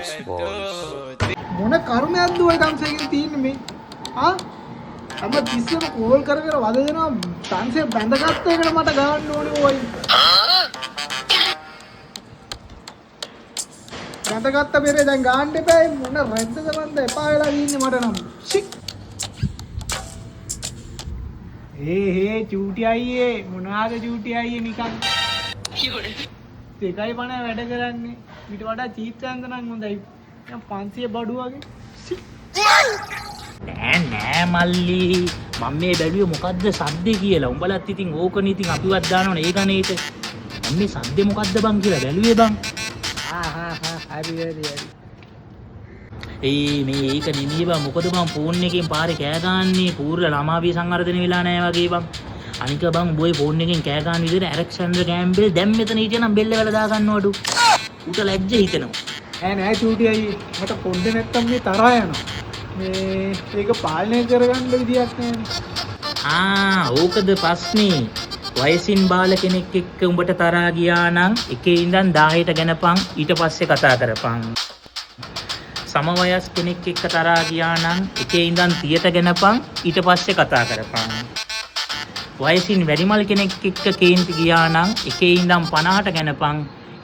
Response. මොන කර්මයක්ද ඔය තම්සේකින් තියෙන්නේ මේ? ආ? හැම තිස්සෙම කෝල් කර කර වද දෙනවා. තම්සේ බැඳගත්ත එකට මට ගන්න ඕනේ ඔය. බැඳගත්ත පෙරේ දැන් ගන්න එපා. මොන රෙද්දද මන්ද එපා වෙලා ඉන්නේ මට නම්. ෂික්. හේ හේ චූටි අයියේ, මොනාද චූටි අයියේ නිකන් දෙකයි පණ වැඩ කරන්නේ. ඊට වඩා චීප් සෑන්ද නම් හොඳයි. නිකන් 500 බඩු වගේ. නෑ නෑ මල්ලි, මම මේ බැලුවේ මොකද්ද සද්දේ කියලා. උඹලත් ඉතින් ඕකනේ, ඉතින් අපිවත් දානවනේ ඒ ගණේට. මම මේ සද්දේ මොකද්ද බං කියලා බැලුවේ බං. ආ හා හා, හරි හරි හරි. ඒ මේ ඒක නෙමෙයි බං. මොකද බං ෆෝන් එකෙන් පාරේ කෑ ගහන්නේ? පූර්ව ළමාවිය සංවර්ධනය වෙලා නෑ වගේ බං. අනික බං උඹ ඔය ෆෝන් එකෙන් කෑ ගහන විදිහට ඇලෙක්සැන්ඩර් ගෑම්බෙල් දැන් මෙතන හිටියනම් බෙල්ල වැල දා ගන්නවඩු. ඌට ලැජ්ජ හිතෙනවා. නෑ නෑ චූටි අයියේ, මට පොඩ්ඩ නැත්තම් මේ තරහා යනවා. මේ ඒක පාලනය කරගන්න විදියක් නෑනේ. ආ, ඕකද ප්‍රශ්නේ. වයසින් බාල කෙනෙක් එක්ක උඹට තරහා ගියා නම් එකේ ඉඳන් 10ට ගණපන්, ඊට පස්සේ කතා කරපන්. සමවයස් කෙනෙක් එක්ක තරහා ගියා නම් එකේ ඉඳන් 30ට ගණපන්, ඊට පස්සේ කතා කරපන්. වයසින් වැඩිමල් කෙනෙක් එක්ක කේන්ති ගියා නම් එකේ ඉඳන් 50ට ගණපන්,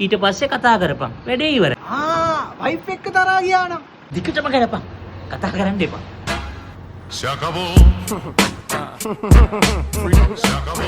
ඊට පස්සේ කතා කරපන්. වැඩේ ඉවරයි. ආ, වයිෆ් එක්ක තරහා ගියා නම් දිගටම ගණපන්, කතා කරන්න එපා. Se acabó. Se acabó.